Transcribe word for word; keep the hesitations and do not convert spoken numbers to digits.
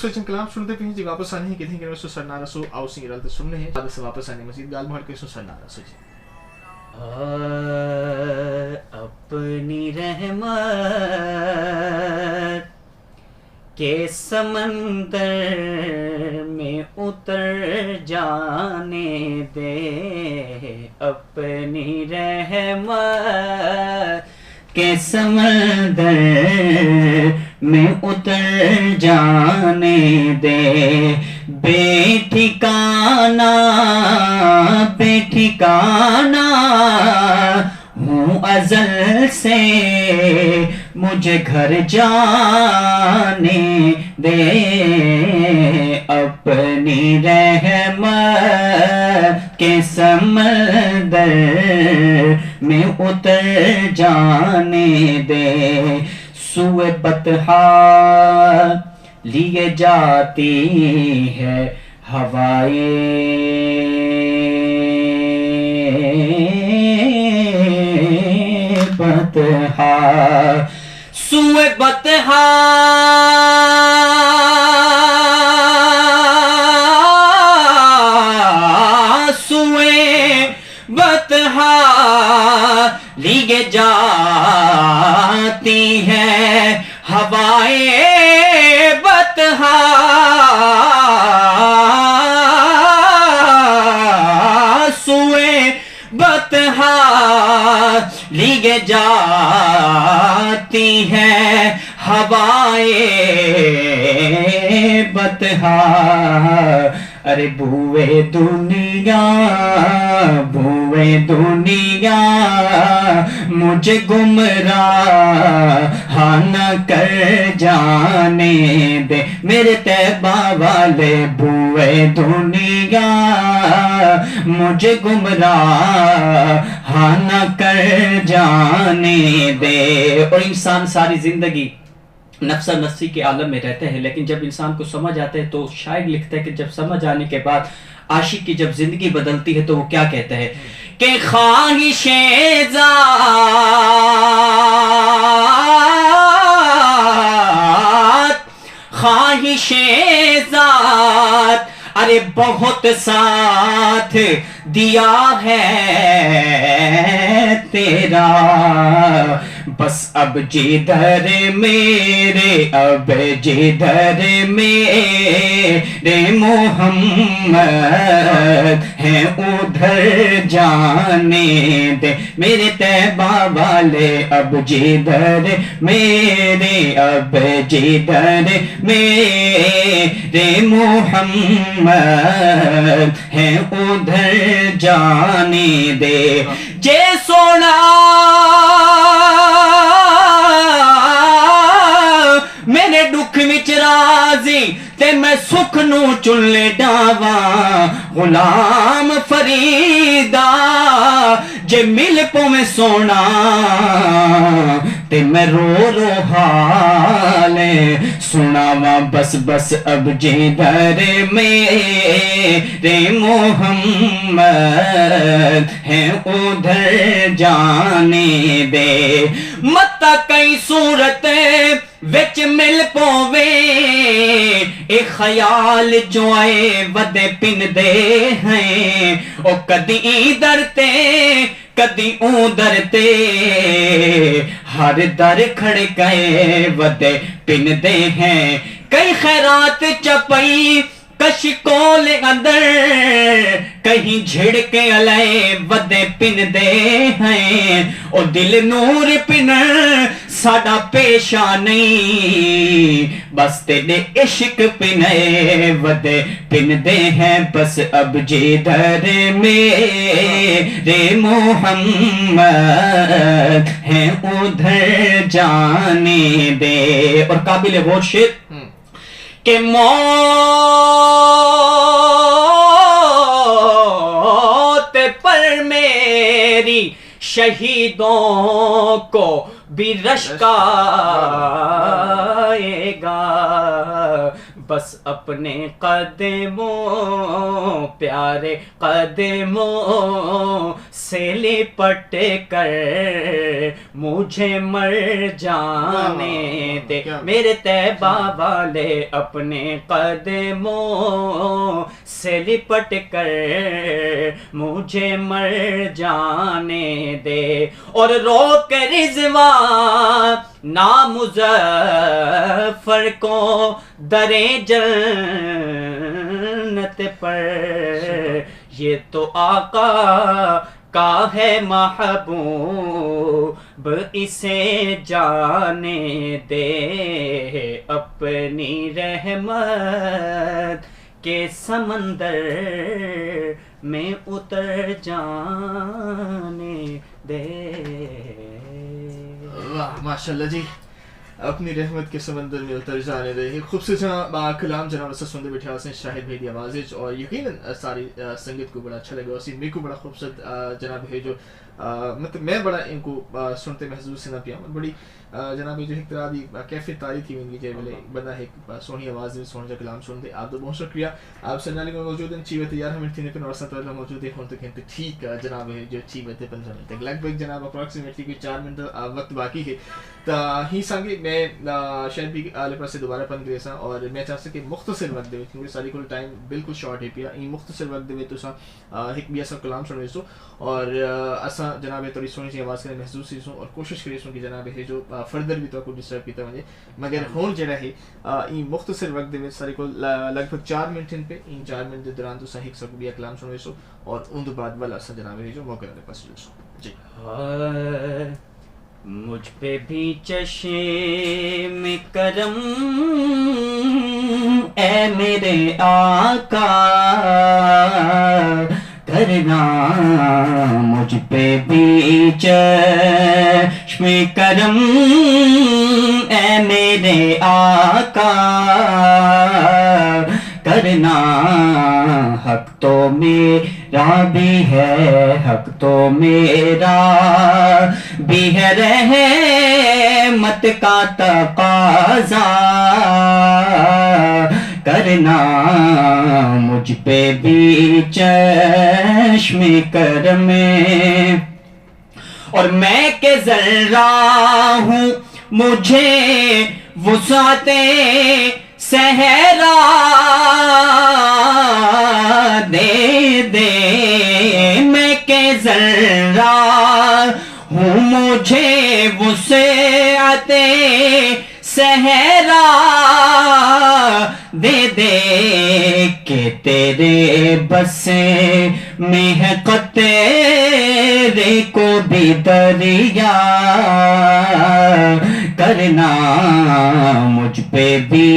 سوچن کلام سنتے پہ ہیں جی، واپس آنے ہیں کتھیں کہ سو سرنا رسو، آؤ سنگھ رل تے سننے ہیں۔ بعد سے واپس آنے مزید گال مہاڑ کے سو سرنا رسو جی۔ آ، اپنی رحمت کے سمندر میں اتر جانے دے، اپنی رحمت کے سمندر میں اتر جانے دے، بے ٹھکانہ، بے ٹھکانہ ہوں ازل سے، مجھے گھر جانے دے، اپنی رحمت کے سمندر میں اتر جانے دے۔ سوئے بطحا لیے جاتی ہے ہوائے بطحا، سوئے بطحا، سوئے بطحا لیے جاتی ہے ہوائے بطحا، سوئے بطحا لیے جاتی ہے ہوائے بطحا۔ ارے بوئے دنیا، بوئے دنیا، مجھے گمراہ نہ کر جانے دے، میرے طیبہ والے بوئے دنیا، مجھے گمراہ نہ کر جانے دے۔ اور انسان ساری زندگی نفسا نفسی کے عالم میں رہتا ہے، لیکن جب انسان کو سمجھ آتا ہے تو شاعر لکھتا ہے کہ جب سمجھ آنے کے بعد عاشق کی جب زندگی بدلتی ہے تو وہ کیا کہتا ہے کہ خواہشیں ذات، خواہشیں ذات، ارے بہت ساتھ دیا ہے تیرا، بس اب جدھر میرے، اب جدھر میرے محمد ہیں ادھر جانے دے، میرے طیبہ والے اب جدھر میرے، اب جدھر میرے محمد ہیں ادھر جانے دے۔ جے سونا میرے ڈکھ وچ راضی تے میں سکھ نوں چلے ڈاواں غلام فریدا، جے مل پوویں سونا تے میں رو رو حال سناواں۔ بس بس اب جدھر میرے محمد ہیں ادھر جانے دے، مت کہیں صورت وچ مل پوویں، اے خیال جو اے ودے پندے ہیں، او کدی ایں در تے کدی اوں در تے، ہر در کھڑکائے ودے پندے ہیں۔ کئی خیرات چا پئی کش کول اندر، کہیں جھڑکے الائے ودے پندے ہیں۔ او دل نور پنݨ ساݙا پیشہ نئیں، بس تیݙے عشق پنئے ودے پندے ہیں۔ بس اب جدھر میرے محمد ہیں ادھر جانے دے۔ اور قابل غور شعر ہوں۔ کہ موت پر میری شہیدوں کو بھی رشک آئے گا، بس اپنے قدموں، پیارے قدموں سے لپٹ کر مجھے مر جانے دے۔ میرے طیبہ والے، اپنے قدموں سے لپٹ کر مجھے مر جانے دے، اور روک رضوان نامظفر کو دریں جنت پر۔ یہ تو آقا کا ہے محبوب، اسے جانے دے، اپنی رحمت کے سمندر میں اتر جانے دے۔ واہ، ماشاءاللہ جی، اپنی رحمت کے سمندر میں اتر جانے دے۔ ہک خوبصورت جناب آ کلام جناب اساں سنتے بیٹھے ہوسے شاہد بھائی دی آواز وچ، اور یقیناً ساری سنگت کو بڑا اچھا لگا ہوسی۔ میکوں بڑا خوبصورت جناب ہے جو مطلب میں بڑا ان کو سنتے محظوظ تھیندا پیاں، بڑی جناب جو ہک طرح دی کیفیت طاری تھی ویندی جے ویلے بندہ ہک سوہنی آواز وچ سوہنجا کلام سنتے۔ آپ دا بہت شکریہ۔ آپ سنالی میں موجود ہیں، چیوے تیار ہمیں تھینے پھر اور ساتھ والے موجود ہیں، ہن تک ہیں تے ٹھیک ہے جناب ہے جو چیوے تے پندرہ منٹ تک لگ بھگ جناب اپروکسیمیٹلی کوئی چار منٹ وقت باقی ہے۔ تا ہی سانگے میں شاید بھی آلے پاسے دوبارہ پن گریساں، اور میں چاہ سکے مختصر وقت دے وچ، کیونکہ ساری کول ٹائم بالکل شارٹ ہے پیا، این مختصر وقت دے وچ تساں ہک بیا سا کلام سنویسو، اور اساں جناب تھوڑی سوہنی سی آواز کرے محسوس تھیسوں، اور کوشش کریسوں کہ جناب ہے جو فردر بھی تو کو ڈسٹرب کیتا ونجے۔ مگر ہن جیڑھا ہے ایں مختصر وقت دے وچ ساڈے کول لگ بھگ چار منٹ ہن پے، ایں چار منٹ دے دوران تساں ہک ساکوں ٻیا کلام سݨویسو، اور اوندے بعد ول اساں جناب ہے جو موقع والے پاسے جلسوں۔ جی۔ مجھ پہ بھی چشم کرم اے میرے آقا کرنا، مجھ پہ بھی چشم کرم اے میرے آقا کرنا، حق تو میرا بھی ہے، حق تو میرا بھی ہے، رحمت کا تقاضا کرنا، مجھ پہ بھی چشم کرم۔ اور میں کہ ذرہ ہوں، مجھے وسعت صحرا دے دے، میں کہ ذرہ ہوں، مجھے وسعت صحرا دے دے، کہ تیرے بس میں ہے قطرے کو بھی دریا کرنا، مجھ پہ بھی